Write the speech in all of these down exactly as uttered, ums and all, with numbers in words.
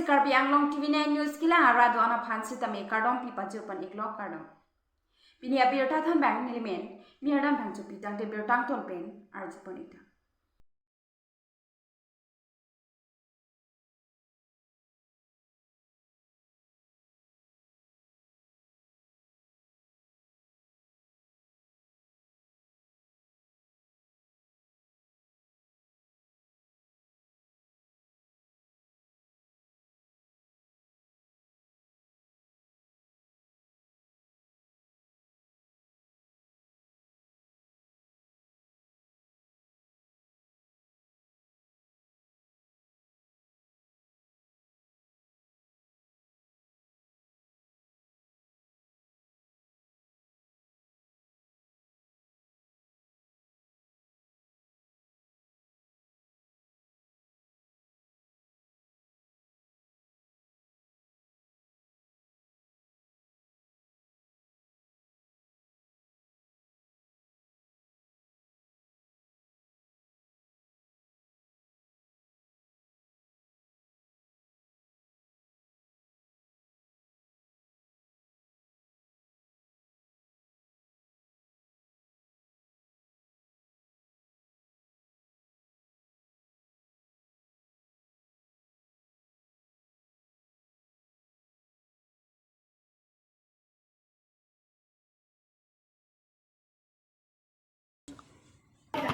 Karbi Anglong T V nine News kelang arat do-an aphan sitame kardom pi pajut pon iklo, kardom. Pini abirta thanbang nelimen Mirdan Phangchopi, tangte birta angton pen arju pon iklo.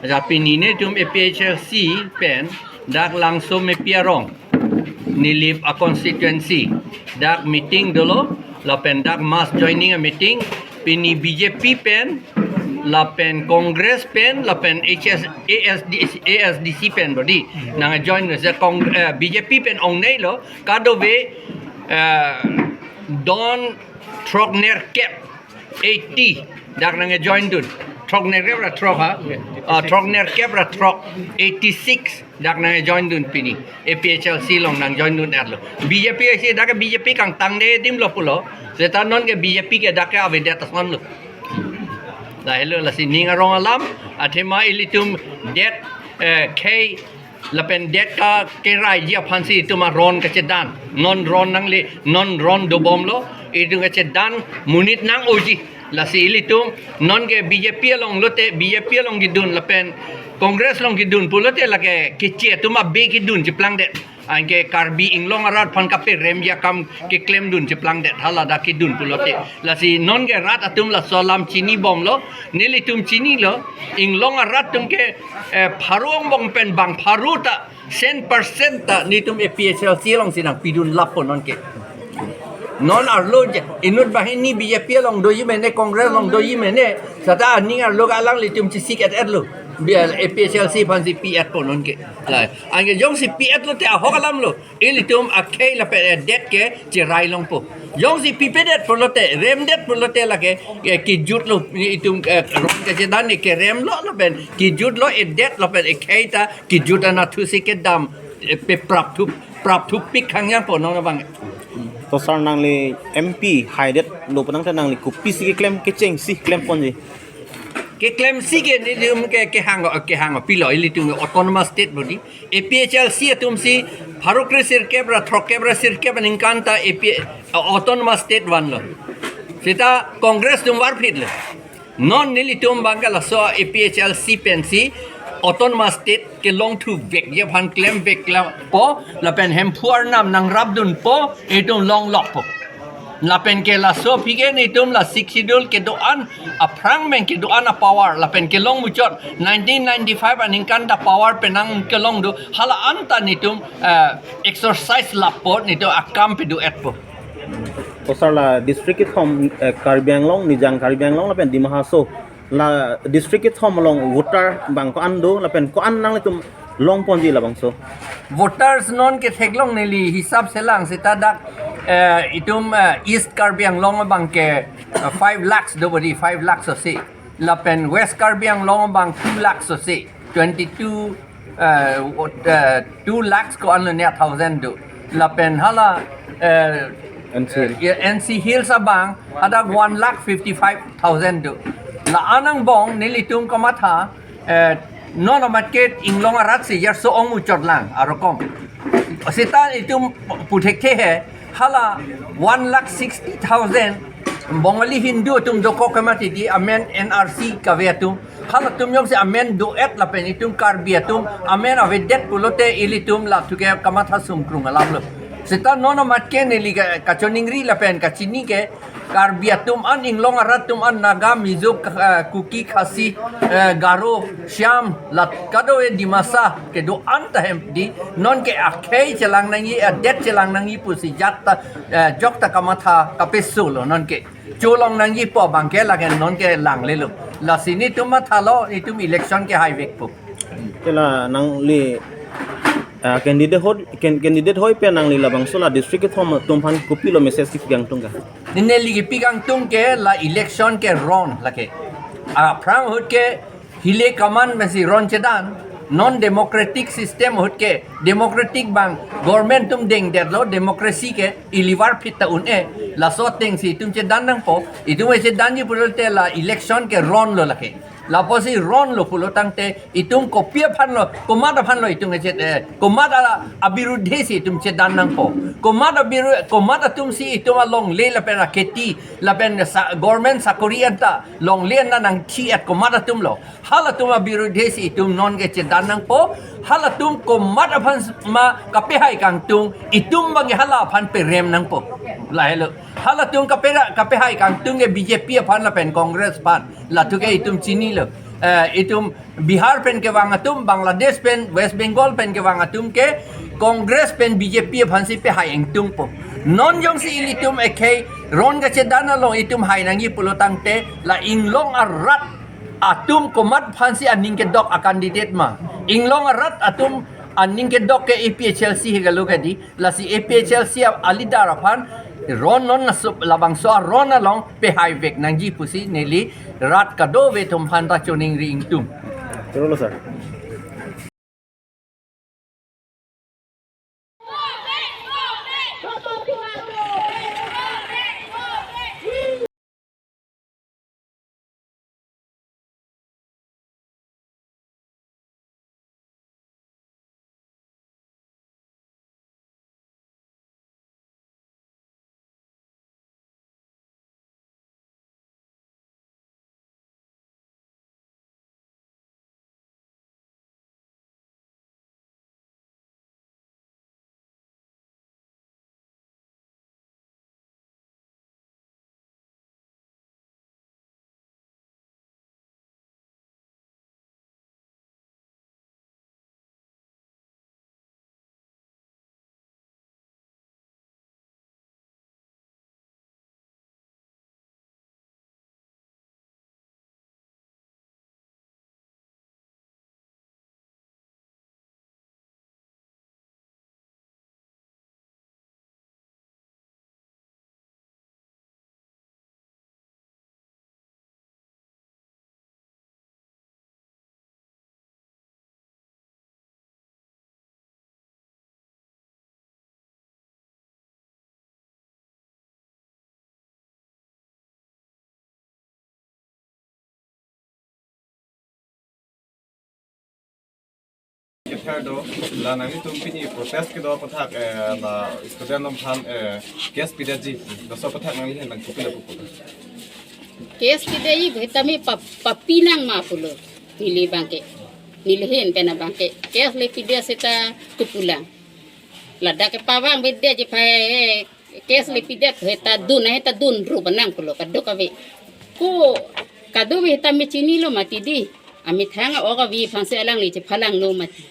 Aja pini netum A P H L C pen dak Langsomepi arong, Nilip a constituency, dak meeting dolo, lapen dak mass joining a meeting, pini B J P pen, lapen Congress pen, lapen H S, A S D, A S D C pen bodi nangjoin, se Cong-, eh, B J P pen ongnei lo, kadokave, eh, don throknerkep, eighty, dak nangjoin dun. Throknerkep ra throk ha? Ah, throknerkep ra throk, eighty-six, dak nangjoin dun pini. A P H L C along nangjoin dun-etlo. B J P isi dak ke B J P kangtangde adim lo pulo. Seta non ke B J P ke dak ke avedet asonlo. Lahelo, lasi ning arong alam, athema ilitum det, eh, khei lapen det ka keraiji aphansi itum aron kachedan. Non ron nangle, non ron dobomlo, itum kachedan monit nang-oji. Lasi ilitum non ke B J P along lote, B J P along kedun lapen Congress along kedun pulote lake keche atum abe kedun cheplangdet. Anke Karbi Anglong arat aphan kaperemji akam keklem dun cheplangdet, hala dak kedun pulote. Lasi non ke rat atum laso alam chinibomlo, nelitum chinilo, Anglong arat atum ke, eh, pharo angbong pen bang pharo ta, cent percent ta netum A P H L C alongsi nangpidun lapo non ke. Non arlo je, inut banghini B J P along doji mene, Congress along doji mene, seta aning arlo alanglitum chesik-et-etlo. Bi-, A P H L C aphansi pi-etpo non ke. Lai, anke jongsi pi-etlote ahok alamlo. Ilitum akhei lapen adet ke cherai longpo. Jongsi pipedet pulote, remdet pulote lake, eh, kejutlo, itum, eh, ron kachedan ke remlo lapen kejutlo, edet lapen ekhei ta kejut anatthusi kedam, eh, pe prapthu, prapthupik khangjang po non abang. To sir, nangli M P haidetlo pu nangte nangli kopisi keklem kechengsi klemponji? Keklemsi ke nelitum ke, kehang, kehang pilo, ilitum autonomous state bodi. A P H L C atumsi pharo kre sirkep ra throkkep ra sirkep aningkan ta A P, autonomous state vanlo. Seta Congress atum varphitlo. Non nelitum abang ke laso A P H L C pensi autonomous state kelongthuvekji aphan klemveklo po, lapen Hemphu arnam nangrapdunpo, itum longlokpo. Lapen ke laso aphi ke netum la Sixth Schedule kedo-an aphrang pen kedo-an apower, lapen kelong muchot nineteen ninety-five aningkan ta power penang kelong do, hala anta netum, eh, exercise lapo, netum akam padu-etpo. To sir, la district kethom, eh, Karbi Anglong, Nijang Karbi Anglong lapen Dima Hasao, la district kethom along voter abang ko-an do lapen ko-an nanglitum longponji labangso? Voters non ke theklong neli hisap selang seta dak, eh, itum, eh, East Karbi Anglong abang ke, eh, five lakhs do bodi, five lakhs ose. Lapen West Karbi Anglong abang two lakhs ose. Twenty-two, eh, what, eh, two lakhs ko-anlo ne thousand do. Lapen hala, eh, N C Hills. Eh, N C Hills abang hadak one lakh fifty-five thousand do. La-an angbong nelitum kamatha, eh, non amat ke Anglong aratsi jarso ong muchotlang arokom. Seta itum pu thekthe he, hala one lakh sixty thousand Bongali Hindu atum dokok ke mati di amen N R C kave atum. Halatum jongsi amen do-et lapen itum Karbi atum amen avedet pulote ilitum latum ke kamatha sungkrung alam lo. Seta non amat ke neli ka-, kachoningri lapen kachini ke Karbi atum an, Inglong arat atum an, Naga, Mizo, K-, eh, Kuki, Khasi, eh, Garo, Shyam, la kadokave Dimasa kedo-an ta hem di, non ke akhei chelang nangji, adet chelang nangji pusi jat ta, eh, jok ta kamatha kapeso lo non ke. Cholong nangji pu abang ke lake non ke langlelo. Lasi netum mathalo, netum election ke haivekpo. Te la nangli, ah, candidate hoi, can-, candidate hoi pen nangli labangso la district kethom atum aphan kopilo message kipikangtung ka? Neli kipikangtung ke la election ke ron lake. Aphrang ahut ke hile kaman mesi ron chedan, non democratic system ahut ke, democratic abang government atum dengdetlo, democracy ke ilivar phit ta un-e, laso atengsi itum chedan nangpo, itum chedanji pulote la election ke ron lo lake. Lapusi ron lo pulo tangte itum kopi aphan lo, komat aphan lo itum che, eh, komat a, abirudhe si itum chedan nangpo. Komat abiru-, komat atum si itum alongle lapen akheti lapen sa-, government sakori anta longle anta nangthi-et komat atum lo. Halatum abirudhe si itum non ke chedan nangpo. Halatum komat aphan ma kapehai kangtung, itum abang hala aphan perem nangpo. Lahelo. Halatum kapera-, kapehai kangtung ke B J P aphan lapen Congress aphan. Latum ke itum chinilo. Eh, itum Bihar pen kevang atum, Bangladesh pen, West Bengal pen kevang atum ke Congress pen B J P aphansi pehai ingtungpo. Non jongsi ilitum ekhei ron kachedan along itum hai nangji pulo tangte la Inglong arat atum komat aphansi aning kedok a-candidate ma. Inglong arat atum aning kedok ke A P H L C he galo kadi, lasi A P H L C a-, a-leader aphan ron non nasup labangso aron along pehaivek nangji pusi neli rat kadokave atum aphan ta choningri ingtung. Terus, sir. Kethar do, la nanglitum pini protest kedo apathak, eh, la student atum aphan, eh, case pidetji, laso apathak nangli ahin nang kopilo pupo? Case pidetji, pu tame pa-, papi nang ma pulo, neli abang ke, neli ahin pen abang ke, case le pidet seta kopulang. Ladak ke pavang bedetji pai, eh, case le pidet heta dun, heta dun rup nang pulo kadokave. Ko kadokave tame chinilo mati di. Amethang a-ok avi aphansi alangli chephalanglo mati.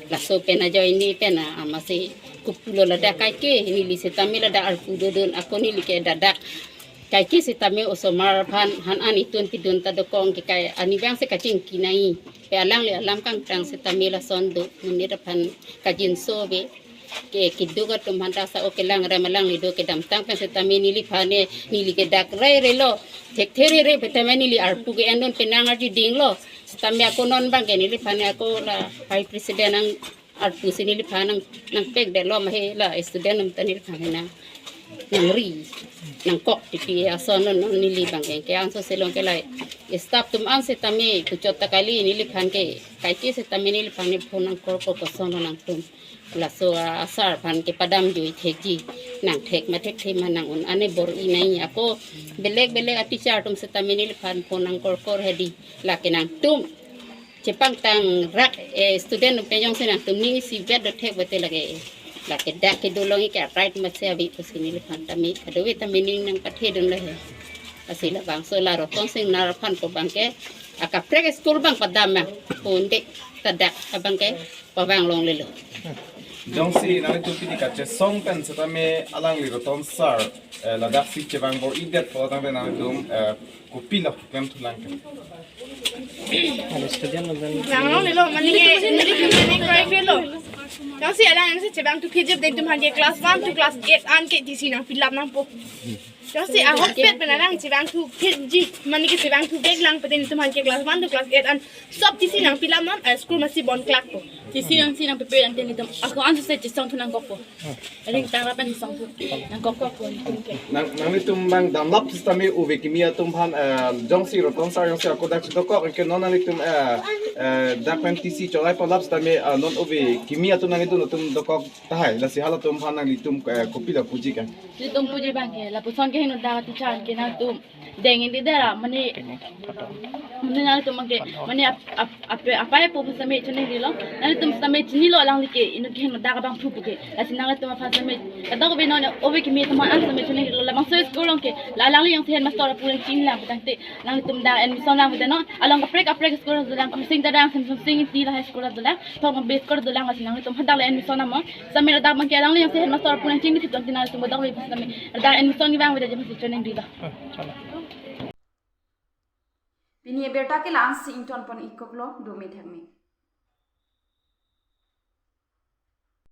Laso pen ajoine pen a, amatsi kopulo ladak kaike neli setame ladak arpu dodun ako neli ke dadak. Kaike setame osomar aphan han an itun pidun ta dokong ke kai ani abangsi kachingki nai. Pe alangli alam kangtang setame lason do monit aphan kajinso ave. Ke keduk atum aphan ta sa o kelang rem alangli do kedamtang pen setame neliphan ne neli ke dak rei rei lo. Thekthe rei rei pu tame neli arpu ke-endun penang arju dinglo. Setame ako non abang ke neliphan ne ako la vice president nang arpu si neliphan nang, nangpekdetlo ma he la student atum ta neliphan he nang. nangri nangkok titi ason non neli abang ke, ke anso selong ke lahai staff atum an setame puchot ta kali neliphan ke, kaike setame neliphan ne phone nangkorkor kosonlo nangtum. Laso a sir aphan ke padam jui thekji, nangthek ma thekthe ma nang-un ane bor-i nai ako belek belek a teacher atum setame neliphan phone nangkorkor hedi, lake nangtum chepangtang rak, eh, student atum pen jongsi nangtum ning isivet dothek bete lake, lake dak kedo long-i ke right masi ave pusi neliphan tame kadokave tame ning nangpathedunlo he. Lasi labangso la Rotonsing Nar aphan pu abang ke akaprek school abang padam ma punde ta dak abang ke pavang longlelo. Jongsi nanglitum pini kachesong pen setame alangli Roton sir, eh, ladaksi chevang bor-idet pulo tangte nanglitum, eh, kopilo klem thulang ke? Nanglonglelo, mane ke, mane ke, mane ke, lo. Jongsi alang jongsi chevang thuphit jep, dak netum aphan ke class one to class eight an ke T C nangpilap nangpo. Jongsi ahokpet pen alang chevang thuphitji, mane ke chevang thuvek lang pen dak netum aphan ke class one to class eight an sob T C nangpilap non, a school masi bon klakpo. T C jongsi nangpepe lang pen netum ako anso se chesong thu nangkokpo. Ring tang rapan chesong thu nangkokpo netum ke. Nang, nanglitum abang damlap setame ove kimi atum aphan, eh, jongsi Roton sir jongsi ako dak si dokok ke non nanglitum, eh, eh, dak pen T C cholai palap setame, eh, non ove kimi atum nanglitum atum dokok tahai, lasi halatum aphan nanglitum, eh, kopilo puji ke? Nelitum puji abang ke lapuson kehingno dak teacher ke nangtum deng-in di dera, mane, mane nangtum abang ke, mane ap, ap, ap, apai apo setame choningrilo, nangtum setame chinilo alangli ke inut kehingno dak abang thu pu ke. Lasi nangtum aphan setame kadokave non ove kimi atum an setame choningrilo, labangso school along ke la alangli jongsi headmaster apu nangchini lang pu tangte nangtum dak admission lang pu tangte non along kaprek kaprek school dolang, Sing Tadang, Semsonsing Ingti lahai school dolang, Thong Base school dolang, lasi nangtum hadak le admission nangpo. Setame ladak abang ke alangli jongsi headmaster apu nangchini thip tangte nangtum kadokave setame ladak admission ni abang ave jam si choningrilo. Pini abirta ke la-ansi ingtonpon-ikoklo, dome thekme.